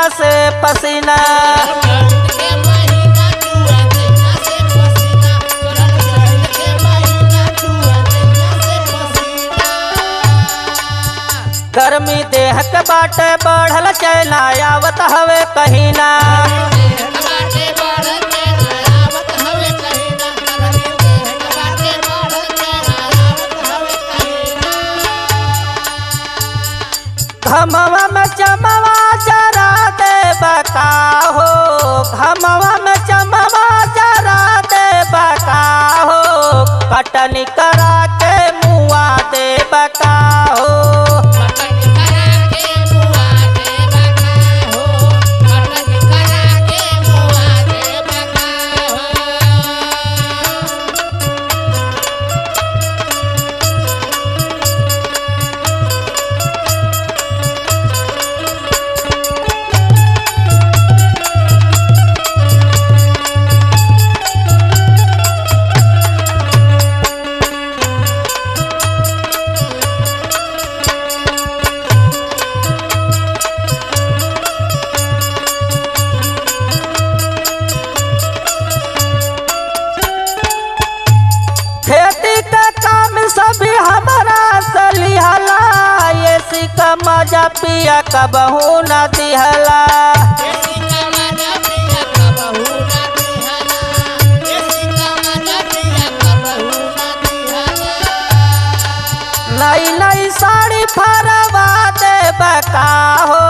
से पसीना। गर्मी देह के बाटे बढ़ल चैना आवत हवे कहीना। घमवा में चमवा जरा दे बका हो, घमवा में चमवा जरा दे बका हो, कटनी करा के मुआ दे बका हो। खेती का काम सभी हमारा सलिहला, एसी का मजा पिया कबहू न दिहला। नई नई साड़ी फरवा दे बका हो,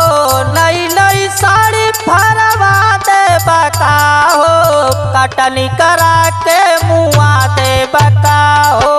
नई नई साड़ी फरवा दे बका हो, कटनी करा के मुआ दे बका हो।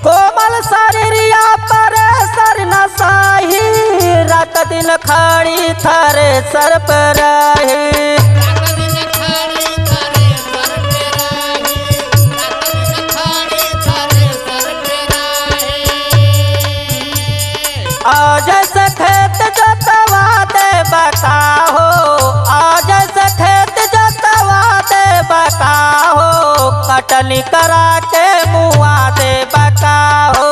कोमल शरीरिया पर सर न साही, रात दिन खाड़ी थारे सर पर रही। आज से खेत जोतवा दे बका हो, आज से खेत जोतवा दे बका हो, कटनी करा के मुआ दे बका हो।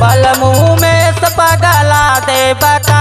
बल मुँह में सपगला दे बका।